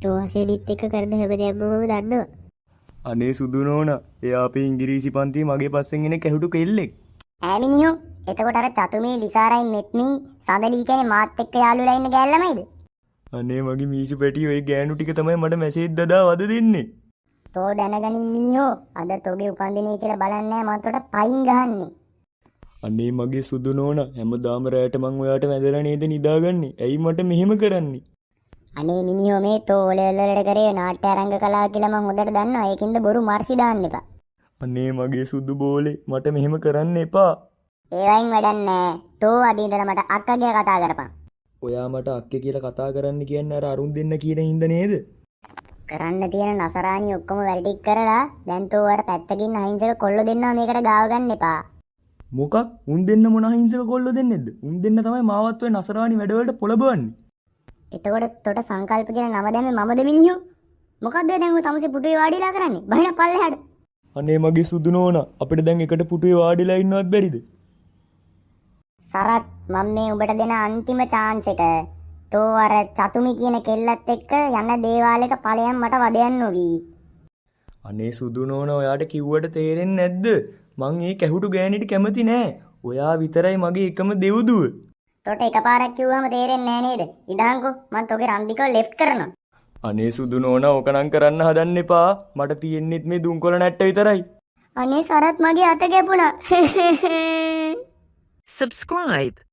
තෝ අසේනිත් එක්ක කරන හැම දෙයක්ම මම දන්නවා. අනේ සුදු නෝනා, එයා අපේ ඉංග්‍රීසි පන්තියේ මගේ පස්සෙන් එන කැහුටු කෙල්ලෙක්. ඈ මිනිහෝ, එතකොට අර චතුමී, ලිසාරයි, මෙත්මී, සඳලී කියන්නේ මාත් එක්ක යාළු වෙලා ඉන්න ගෑල් ළමයිද? අනේ මගේ මීසු පැටි, ඔය ගෑනු ටික තමයි මට මැසේජ් දදා වද දෙන්නේ. තෝ දැනගනින් මිනිහෝ, අද තෝගේ උපන්දිනේ කියලා බලන්නේ නෑ, මං තොට පයින් ගහන්නේ. අනේ මගේ සුදු නෝනා, හැමදාම රෑට මං ඔයාට වැඳලා නේද නිදාගන්නේ? ඇයි මට මෙහෙම කරන්නේ? අනේ මිනිහෝ, මේ තෝ ඔලෙල් වලට කරේ නාට්‍ය රංග කලාව කියලා මං හොඳට දන්නවා. ඒකින්ද බොරු මර්සි දාන්න එපා. අනේ මගේ සුදු බෝලේ, මට මෙහෙම කරන්න එපා. ඒවයින් වැඩක් නෑ. තෝ අද ඉඳලා මට අක්කා කියලා කතා කරපන්. ඔයා මට අක්කේ කියලා කතා කරන්න කියන්නේ අර අරුන් දෙන්න කියන හින්දා නේද? කරන්න තියෙන නසරාණි ඔක්කොම වැඩ ටික කරලා දැන් තෝ අර පැත්තකින් අහිංසක කොල්ලෝ දෙන්නවා මේකට ගාව ගන්න එපා. මොකක්? උන් දෙන්න මොන අහිංසක කොල්ලෝ දෙන්නෙක්ද? උන් දෙන්න තමයි මාවත් ඔය නසරාණි වැඩවලට පොළඹවන්නේ. එතකොට තොට සංකල්ප කියන නම දැම්මේ මමද මිනිහෝ? මොකද්ද දැන් ඔය තමුසේ පුටුවේ වාඩිලා කරන්නේ? බහින පල්ලෙහාට. අනේ මගේ සුදු නෝනා, අපිට දැන් එකට පුටුවේ වාඩිලා ඉන්නවත් බැරිද? සරත්, මම මේ උඹට දෙන අන්තිම චාන්ස් එක. තෝ අර චතුමි කියන කෙල්ලත් එක්ක යන දේවාලෙක ඵලයන් මට වදයන් නොවී. අනේ සුදු නෝනා, ඔයාට කිව්වට තේරෙන්නේ නැද්ද? මං ඒ කැහුටු ගෑනිට කැමති නෑ. ඔයා විතරයි මගේ එකම දෙව්දුව. තොට එකපාරක් කිව්වම තේරෙන්නේ නෑ නේද? ඉදහන්කෝ, මං තෝගේ රන්දිකව ලෙෆ්ට් කරනවා. අනේ සුදු නෝනා, ඕක නම් කරන්න හදන්න එපා. මට තියෙන්නෙත් මේ දුම්කොළ නැට්ට විතරයි. අනේ සරත්, මගේ අත කැපුණා. Subscribe.